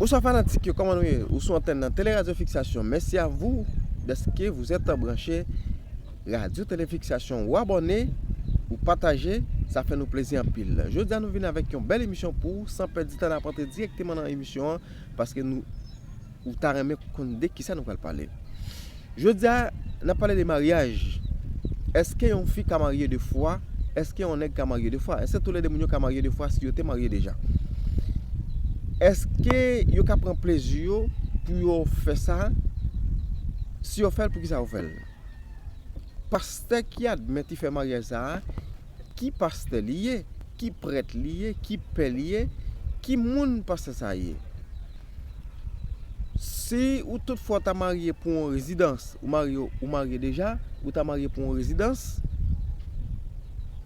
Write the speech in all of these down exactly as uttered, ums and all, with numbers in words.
Bonswa fanatik yo, kòman nou ye? Ou sou antèn nan Télé Radio Fixation. Merci à vous d'être que vous êtes branchés Radio Télé Fixation. Ou abòne, ou pataje, sa fè nou plezi anpil. Jodi a nou vin avèk yon bèl emisyon pou ou, san pèdi tan n ap antre dirèkteman nan emisyon an, paske nou, ou ta renmen konn de kisa nou pral pale. Jodi a, n ap pale de maryaj. Èske yon fi ka marye de fwa? Èske yon nèg ka marye de fwa? Èske toulède moun yo ka marye de fwa si yo te marye deja? Èske yo ka pran plezi yo pou yo fè sa? Si yo fè l, poukisa yo fè l? Pastè ki admèt li fè maryaj sa a, ki pastè li ye, ki prèt li ye, ki pè li ye, ki moun pastè sa a ye. Si ou tout fwa w ta marye pou yon rezidans, ou marye, ou marye deja, ou ta marye pou yon rezidans,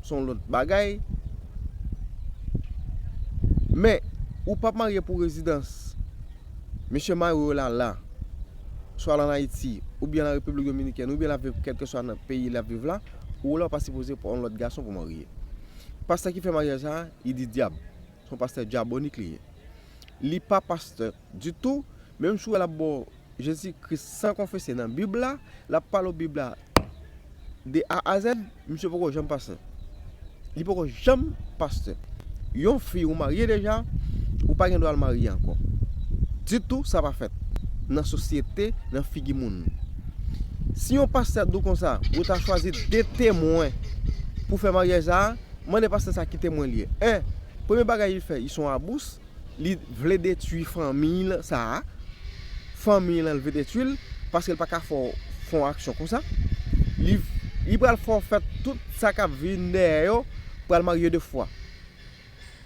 se yon lòt bagay. Men, ou p ap marye pou rezidans. Mesye marye w la la, swa l ann Ayiti, oubyen nan Repiblik Dominikèn, oubyen l ap viv kèlkeswa nan peyi l ap viv la, ou la w pa sipoze pran yon lòt gason pou marye. Pastè ki fè maryaj sa a, li di dyab. Se yon pastè dyabonik li ye. Li pa pastè ditou, menm si w wè l ap ba w Jezi Kris san konfese nan Bib la, l ap pale w Bib la de A a Z, misye poko janm pastè. Li poko janm pastè. Yon fi ou marye deja, ou pa gen dwa al marye ankò. Ditou, sa pa fèt nan sosyete, nan figi moun. Si yon pastè di w konsa, ou ta chwazi de temwen pou fè maryaj sa a, mande pastè sa ki temwen li ye. En, premye bagay li fè, li se yon abous, li vle detwi fanmi l sa a. Fanmi l, l vle detwi l, paske l pa ka fè w, fè yon aksyon konsa. Li, li pral fè w fè tout sa k ap vin dèyè yo, pral marye de fwa.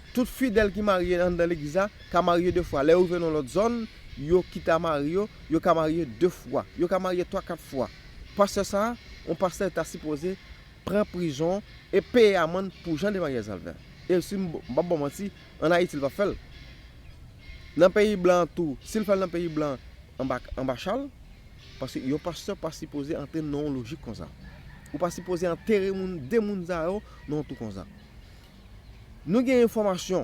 Tout fidèl ki marye anndan legliz la ka marye de fwa. Lè yo rive nan lòt zòn, yo kite mari yo, yo ka marye de fwa. Yo ka marye twa, kat fwa. Pastè sa a, yon pastè ta sipoze pran prizon e peye amann pou jan de maryaj sa l fè. E si m, m p ap ba w manti, ann Ayiti, l p ap fè l. Nan peyi blan an tou, si l fè l nan peyi blan an, anba, anba cha l, paske yon pastè pa sipoze antre nan yon lojik konsa. Ou pa sipoze antere moun, de moun sa yo nan yon twou konsa. Nou gen enfòmasyon,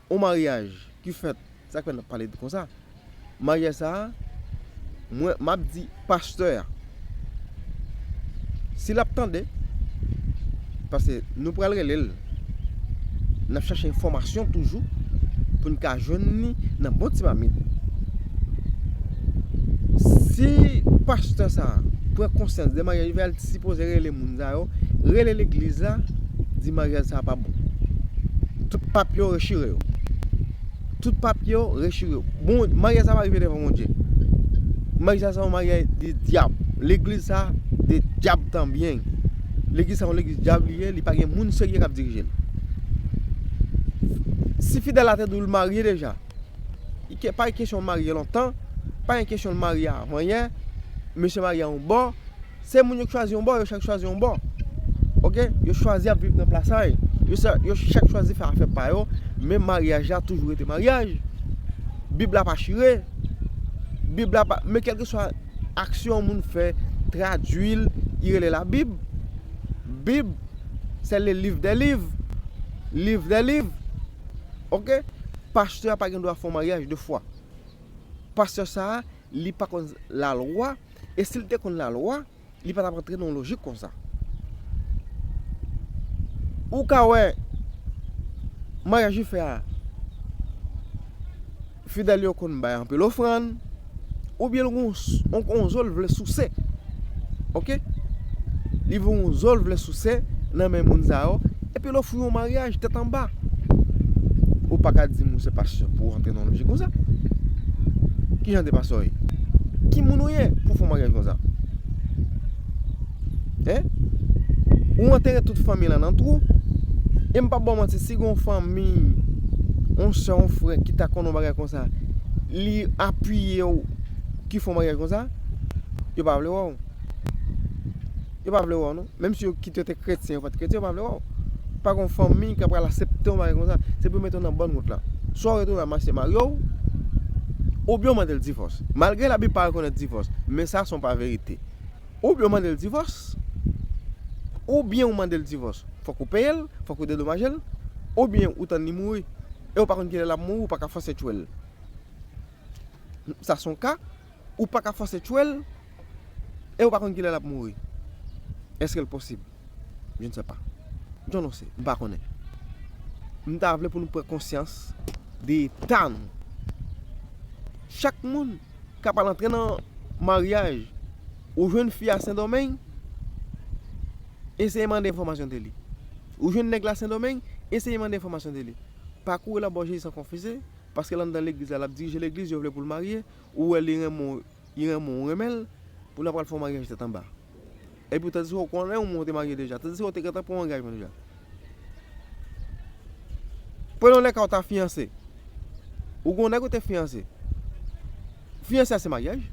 yon maryaj ki fèt, sa k fè n ap pale de konsa. Maryaj sa a, mwen, m ap di pastè a, si l ap tande, paske nou pral rele l, n ap chache enfòmasyon toujou pou n ka jwenn li nan bon ti mamit. Si pastè sa a pran konsyans de maryaj, li sipoze rele moun sa yo, rele legliz la, di maryaj sa a pa bon. Tout papye yo rechire yo. Tout papye yo rechire yo. Bon, maryaj sa pa rive devan Bondye. Maryaj sa se yon maryaj de dyab. Legliz sa de dyab tanbyen. Legliz sa yon legliz dyab li ye, li pa gen moun serye k ap dirije l. Si fidèl la te di w l marye deja, li ke, pa kesyon marye lontan, pa gen kesyon l marye avan yè, mesye marye a yon bò, se moun yo k chwazi yon bò, yo chak chwazi yon bò. Oke? Yo chwazi ap viv nan plasay. Yo sa, yo chak chwazi fè afè pa yo, men maryaj la toujou rete maryaj. Bib la pa chire. Bib la pa, men kèlkeswa aksyon yon moun fè, tradui l, li rele Labib. Bib, c'est le livre des livres. Livre des livres. Oke? Pastè a pa gen dwa fè yon maryaj de fwa. Pastè sa a, li pa konn lalwa, e si l te konn lalwa, li pa t ap antre nan yon lojik konsa. Ou ka wè, maryaj li fè a, fidèl yo konn bay anpil ofrann, oubyen l gon s-, on, on zo l vle souse. Oke? Li gon zo l vle souse nan men moun sa yo, epi l ofri yon maryaj tèt anba. Ou pa ka di m ou se pastè pou w antre nan lojik konsa. Ki jan de pastè w ye? Ki moun ou ye pou w fè yon maryaj konsa? Hein? Ou antere tout fanmi lan nan twou. E m p ap ba w manti, si gon fanmi, yon sè, yon frè ki ta konn yon bagay konsa, li apiye w, ki fè yon maryaj konsa, yo pa vle wè w. Yo pa vle wè w, non. Menm si yo kite yo te kretyen, yo pa t kretyen, yo pa vle wè w. Pa gon fanmi k ap pral aksepte yon bagay konsa. Se pou yo mete w nan bòn wout la. Swa w retounen al mache marye w, oubyen w mande l divòs. Malgre Labib pa rekonèt divòs, men sa se yon pa verite. Oubyen w mande l divòs, oubyen w mande l divòs. Fòk ou peye l, fòk ou dedomaje l, oubyen ou tann li mouri. E ou pa konn kilè l ap mouri, ou pa ka fòse tchwe l. Sa se yon ka, ou pa ka fòse tchwe l, e ou pa konn kilè l ap mouri. Èske l posib? Je ne sais pas. John José, m pa konnen. M ta vle pou nou pran konsyans de eta nou. Chak moun k ap al antre nan maryaj, ou jwenn fi a Sendomeng, eseye mande enfòmasyon de li. Ou jwenn nèg la Sendomeng, eseye mande enfòmasyon de li. Pa kouri la bò Jezi san konfese, paske l anndan legliz la, l ap dirije legliz, yo vle pou l marye, ou wè li renmen w, li renmen w, ou renmen l, pou l ap pral fè yon maryaj tèt anba. Epi w tandis ou konnen ou te marye deja, tandis ou te gentan pran yon angajman deja. Pran yon lè ka ou ta fiyanse. Ou gen yon nèg ou te fiyanse. Fiyanse a se maryaj.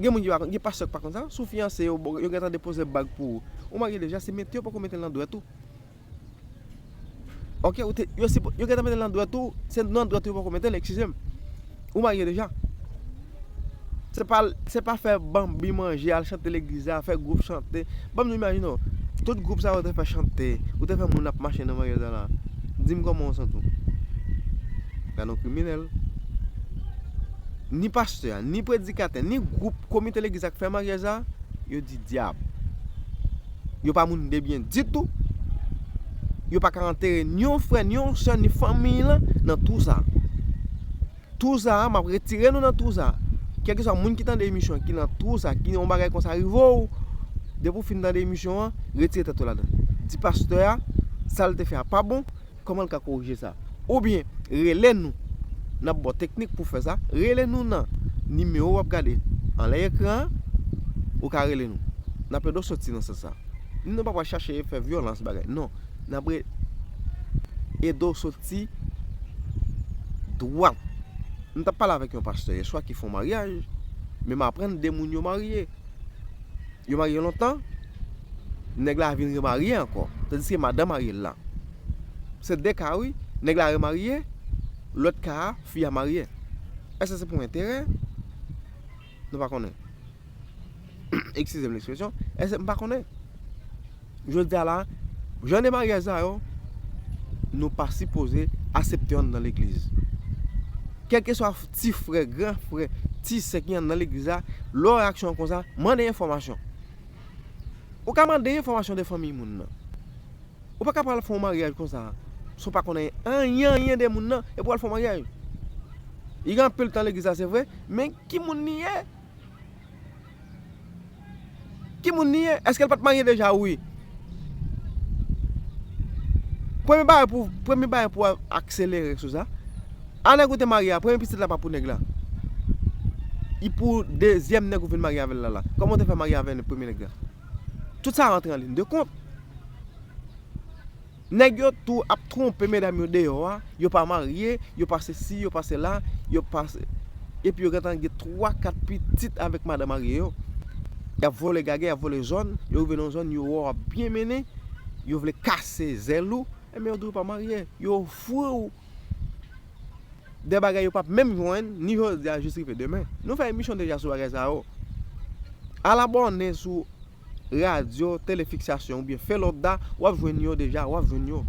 Gen moun ki pa, gen pastè ki pa konn sa. Si w fiyanse, yo, yo gentan depoze bag pou ou. Ou marye deja, se mete yo poko mete l nan dwèt ou. Ok, ou te, yo, yo gentan mete l nan dwèt ou, se nan dwèt ou yo poko mete l, eskize m. Ou marye deja. Se pa, se pa fè banbi manje, al chante legliz la, fè gwoup chante. Ban m imajine w, tout gwoup sa yo te fè chante, ou te fè moun ap mache nan maryaj la. Di m kòman w santi w. Gade yon kriminèl. Ni pastè a, ni predikatè, ni gwoup, komite legliz la k fè maryaj la, yo di dyab. Yo pa moun de byen ditou. Yo pa ka antere ni yon frè, ni yon sè, ni fanmiy lan nan twou sa. Twou sa, m ap retire nou nan twou sa. Kèlkeswa moun ki tande emisyon an, ki nan twou sa, ki yon bagay konsa rive w, depi w fin tande emisyon an, retire tèt ou ladan. Di pastè a, sa l te fè a pa bon, kòman l ka korije sa? Oubyen, rele nou. N ap ba w teknik pou fè sa. Rele nou nan nimewo w ap gade anlè ekran an, ou ka rele nou. N ap ede w soti nan sans sa. Nou pa pral chache fè vyolans bagay. Non. N ap re-, ede w soti dwat. M t ap pale avèk yon pastè yèswa ki fè yon maryaj, men m aprann de moun yo marye. Yo marye lontan, nèg la vin remarye ankò, tandiske madanm marye l la. Se de ka wi, nèg la remarye, lòt ka a, fi a marye. Èske se pou enterè? Nou pa konnen. Eskize m lekspresyon, èske m pa konnen? Jodi a la, jan de maryaj sa yo, nou pa sipoze aksepte yo anndan legliz. Kèlkeswa ti frè, gran frè, ti sè ki anndan legliz la, lè w wè aksyon an konsa, mande enfòmasyon. Ou ka mande enfòmasyon de fanmiy moun nan. Ou pa ka pral fè yon maryaj konsa, san w pa konnen anyen, anyen de moun nan, epi w al fè yon maryaj. Li gen anpil tan legliz la, se vre, men ki moun li ye? Ki moun li ye? Èske l pa t marye deja? Wi. Premye bagay pou, premye bagay pou akselere sou sa. A nèg ou te marye a, premye pitit la pa pou nèg la. Li pou dezyèm nèg ou vin marye avè l la la. Kòman w te fè marye avè premye nèg la? Tout sa rantre an liy de kont. Nèg yo tou ap twonpe medam yo deyò a, yo pa marye, yo pa sesi, yo pa sela, yo pa se-, epi yo gentan gen twa, kat pitit avèk madanm marye yo. Y ap vole gagè, y ap vole zòn, yo rive nan yon zòn, yo wè w ap byen mennen, yo vle kase zèl ou, enben yo di w pa marye, yo ofri w de bagay yo p ap menm jwenn, ni jodi a jis rive demen. Nou fè emisyon deja sou bagay sa yo. Al abòne sou radyo, tele fiksasyon oubyen Felodda, w ap jwenn yo deja, w ap jwenn yo.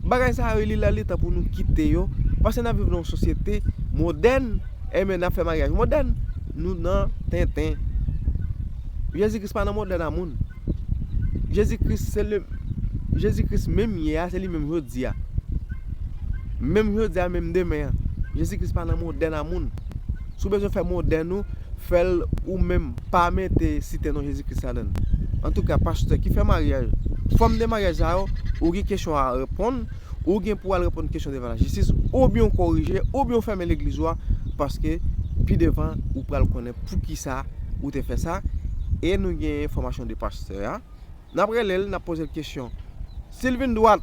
Bagay sa yo, li lè li tan pou nou kite yo, paske n ap viv nan yon sosyete modèn, enben n ap fè maryaj modèn. Nou nan tenten. Jezi Kris pa nan modèn a moun. Jezi Kris se le, Jezi Kris menm yè a, se li menm jodi a. Menm jodi a, menm demen an. Jezi Kris pa nan modèn a moun. Si w bezwen fè modèn ou, fè l ou menm. Pa mete site non Jezi Kris ladan l. Antouka, pastè ki fè maryaj, fanm de maryaj sa yo, ou gen kesyon a reponn, ou gen pou w al reponn kesyon devan lajistis, oubyen w korije, oubyen w fèmen legliz ou a, paske pi devan, ou pral konnen poukisa ou te fè sa. E nou gen enfòmasyon de pastè a. N ap rele l, n ap poze l kesyon. Si l vin dwat,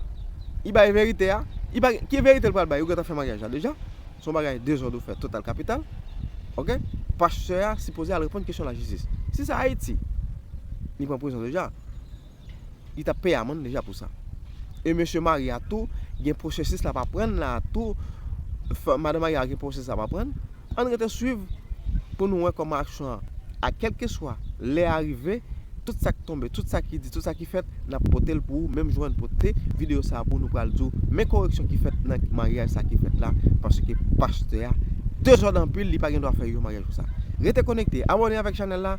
li bay verite a, li bay, ki verite l pral bay? Ou gentan fè maryaj la deja. Se yon bagay dezòd ou fè total kapital. Ok? Pastè a sipoze al reponn kesyon lajistis. Si se Ayiti, li pran prizon deja. Li t ap peye amann deja pou sa. E mesye marye a tou, gen pwosesis l ap aprann la tou. F-, madanm marye a gen pwosesis l ap aprann. Ann rete swiv pou nou wè kòman aksyon an, a kèlkeswa lè a rive, tout sa k tonbe, tout sa ki di, tout sa ki fèt, n ap pote l pou ou, menm jan n pote videyo sa a pou nou pral di w, men koreksyon ki fèt nan maryaj sa ki fèt la, paske pastè a dezòd anpil, li pa gen dwa fè yon maryaj konsa. Rete konekte, abòne avèk chanèl la,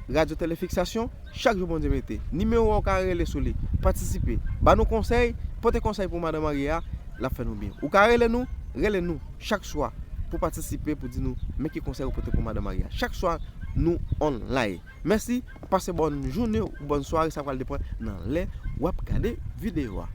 Radyo Tele Fiksasyon, chak jou Bondye mete. Nimewo a ou ka rele sou li, patisipe, ba nou konsèy, pote konsèy pou madan marye a, l ap fè nou byen. Ou ka rele nou, rele nou chak swa pou patisipe, pou di nou men ki konsèy ou pote pou madan marye a. Chak swa nou online. Mèsi, pase bòn jounen ou bòn sware, sa pral depann nan lè w ap gade videyo a.